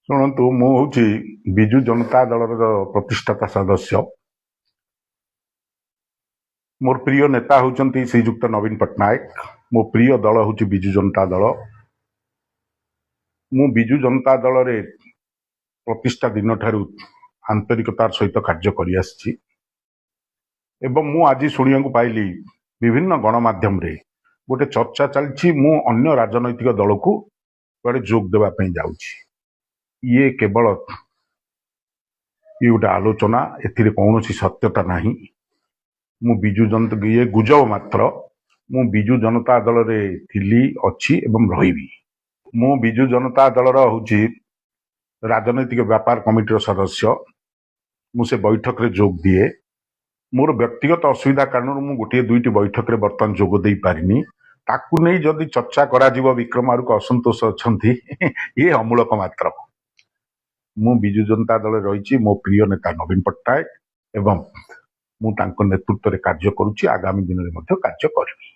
ଶୁଣନ୍ତୁ, ମୁଁ ହେଉଛି ବିଜୁ ଜନତା ଦଳର ପ୍ରତିଷ୍ଠାତା ସଦସ୍ୟ। ମୋର ପ୍ରିୟ ନେତା ହେଉଛନ୍ତି ଶ୍ରୀଯୁକ୍ତ ନବୀନ ପଟ୍ଟନାୟକ। ମୋ ପ୍ରିୟ ଦଳ ହେଉଛି ବିଜୁ ଜନତା ଦଳ। ମୁଁ ବିଜୁ ଜନତା ଦଳରେ ପ୍ରତିଷ୍ଠା ଦିନଠାରୁ ଆନ୍ତରିକତାର ସହିତ କାର୍ଯ୍ୟ କରିଆସିଛି ଏବଂ ମୁଁ ଆଜି ଶୁଣିବାକୁ ପାଇଲି ବିଭିନ୍ନ ଗଣମାଧ୍ୟମରେ ଗୋଟେ ଚର୍ଚ୍ଚା ଚାଲିଛି, ମୁଁ ଅନ୍ୟ ରାଜନୈତିକ ଦଳକୁ କୁଆଡ଼େ ଯୋଗ ଦେବା ପାଇଁ ଯାଉଛି। ଇଏ କେବଳ ଇଏ ଗୋଟେ ଆଲୋଚନା, ଏଥିରେ କୌଣସି ସତ୍ୟତା ନାହିଁ। ମୁଁ ବିଜୁ ଜନତା, ଇଏ ଗୁଜବ ମାତ୍ର। ମୁଁ ବିଜୁ ଜନତା ଦଳରେ ଥିଲି, ଅଛି ଏବଂ ରହିବି। ମୁଁ ବିଜୁ ଜନତା ଦଳର ହେଉଛି ରାଜନୈତିକ ବ୍ୟାପାର କମିଟିର ସଦସ୍ୟ। ମୁଁ ସେ ବୈଠକରେ ଯୋଗ ଦିଏ। ମୋର ବ୍ୟକ୍ତିଗତ ଅସୁବିଧା କାରଣରୁ ମୁଁ ଗୋଟିଏ ଦୁଇଟି ବୈଠକରେ ବର୍ତ୍ତମାନ ଯୋଗ ଦେଇପାରିନି। ତାକୁ ନେଇ ଯଦି ଚର୍ଚ୍ଚା କରାଯିବ ବିକ୍ରମ ଆରୁଖ ଅସନ୍ତୋଷ ଅଛନ୍ତି, ଇଏ ଅମୂଳକ ମାତ୍ର। ମୁଁ ବିଜୁ ଜନତା ଦଳରେ ରହିଛି। ମୋ ପ୍ରିୟ ନେତା ନବୀନ ପଟ୍ଟନାୟକ ଏବଂ ମୁଁ ତାଙ୍କ ନେତୃତ୍ୱରେ କାର୍ଯ୍ୟ କରୁଛି, ଆଗାମୀ ଦିନରେ ମଧ୍ୟ କାର୍ଯ୍ୟ କରିବି।